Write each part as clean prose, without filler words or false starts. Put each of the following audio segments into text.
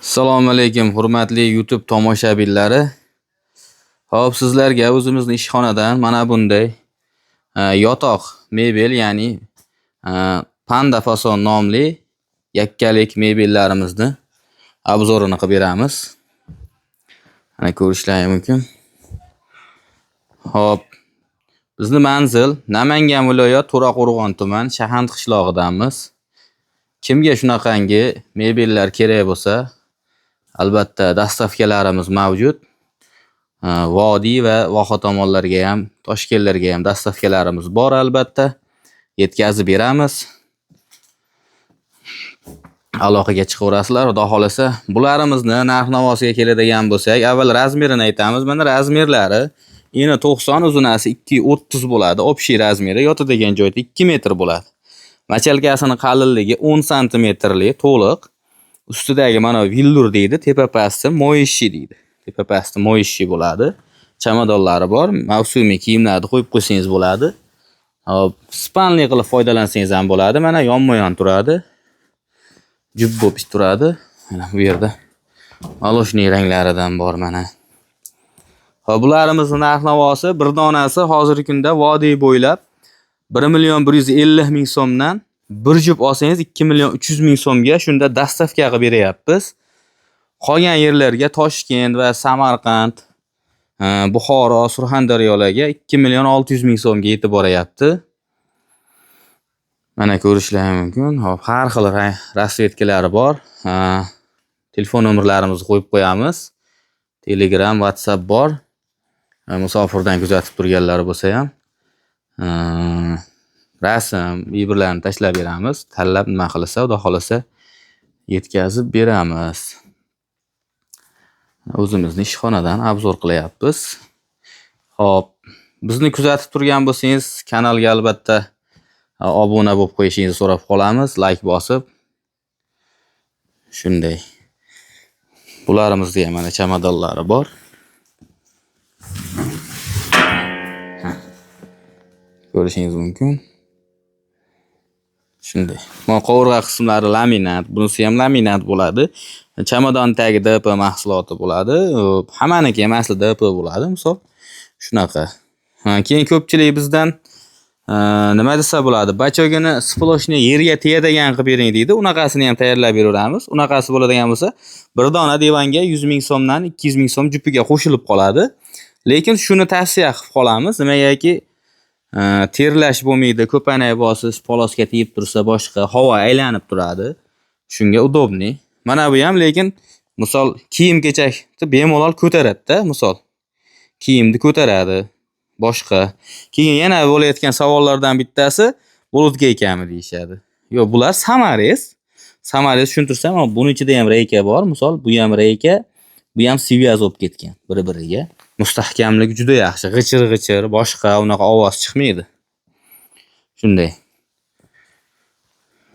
Assalomu alaykum, hurmatli YouTube tomoshabinlari. Xo'p, sizlarga o'zimizni ishxonadan mana bunday yotoq mebel, ya'ni Panda fason nomli yakkalik mebellarimizni обзор ini qilib beramiz. Mana ko'rishlaring mumkin. Xo'p, bizni manzil Namangan viloyat To'raqo'rg'on tuman Shahand qishlog'idamiz. Kimga shunaqangi mebellar kerak bo'lsa, albatta доставка larimiz mavjud. Vodiy va voha tomonlarga ham, Toshkentlarga ham доставка larimiz bor albatta. Yetkazib beramiz. Aloqaga chiqaverasizlar, xudo xolasa. Bularimizni narx-navosiga keladigan bo'lsak, avval размер ini aytamiz. Mana размер lari eni 90, uzunasi 2.30 bo'ladi. Общий размер i yotadigan joyda 2 metr bo'ladi. Мочалка sini qalinligi 10 santimetrli to'liq. Ustidagi mana велюр deydi, tepa pasti моющий deydi. Tepa pasti моющий bo'ladi. Chamadonlari bor, mavsumiy kiyimlarni qo'yib qo'ysangiz bo'ladi. Hop, спальный qilib foydalansangiz ham bo'ladi. Mana yonma-yon turadi. Jup bo'lib turadi. Mana bu yerda молочный ranglaridan bor mana. Hop, bularimizni narx-navosi bir donasi hozirgi kunda vodiy bo'ylab 1 million 150 ming so'mdan, bir jup olsangiz 2 million 300 ming so'mga shunda доставка qilib beryapmiz. Qolgan yerlarga, Toshkent va Samarqand, Buxoro, Surxondaryolarga 2 million 600 ming so'mga yetib boryapti. Mana ko'rishlaring mumkin. Hop, har xil rang, расцветка lari bor. Telefon nomerlarimizni qo'yib qo'yamiz. Telegram, WhatsApp bor. Musofirdan kuzatib turganlar bo'lsa ham, rasm, bir-birlarini tashlab beramiz. Tanlab nima qilsa, xudo xolasa yetkazib beramiz. O'zimizni ishxonadan обзор qilyapmiz. Xo'p, bizni kuzatib turgan bo'lsangiz, kanalga albatta obuna bo'lib qo'yishingizni so'rab qolamiz, layk bosib. Shunday. Bularimizni ham mana chamadonlari bor. Ko'rishingiz mumkin. Shunday. Mana qovurg'a qismlari laminat, bunisi ham laminat bo'ladi. Chamadon tagi DP mahsuloti bo'ladi. Hammaniki ham asli DP bo'ladi, misol. Shunaqa. Keyin ko'pchilik bizdan nima desa bo'ladi? Бачок ini сплошной yerga tegadigan qilib bering deydi. Unaqasini ham tayyorlab beraveramiz. Unaqasi bo'ladigan bo'lsa, bir dona divanga 100 ming so'mdan 200 ming so'm jupiga qo'shilib qoladi. Lekin shuni tavsiya qilib qolamiz. Nimagaki, terlash bo'lmaydi, ko'panak bosish, polosga tegib tursa boshqa, havo aylanib turadi. Shunga удобный. Mana bu ham lekin misol kiyim-kechakni bemalol ko'taradi-da, misol. Kiyimni ko'taradi. Boshqa. Keyin yana bo'layotgan savollardan bittasi bolotgaykami deyishadi. Yo'q, bular саморез. Саморез tushuntirsam, buni ichida ham рейка bor, misol, bu ham рейка, bu ham связь bo'lib ketgan bir-biriga. Mustahkamligi juda yaxshi. G'ichir-g'ichir, boshqa unaqa ovoz chiqmaydi. Shunday.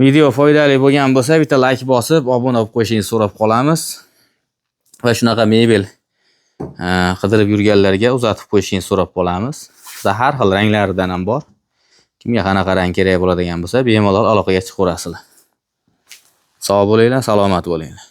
Video foydali bo'lgan bo'lsa, bitta layk bosib, obuna bo'lib qo'yishingizni so'rab qolamiz. Va shunaqa mebel qidirib yurganlarga uzatib qo'yishingizni so'rab qolamiz. Bizda har xil ranglaridan ham bor. Kimga qanaqa rang kerak bo'ladigan bo'lsa, bemalol aloqaga chiqaverasizlar. Sog' bo'linglar, salomat bo'linglar.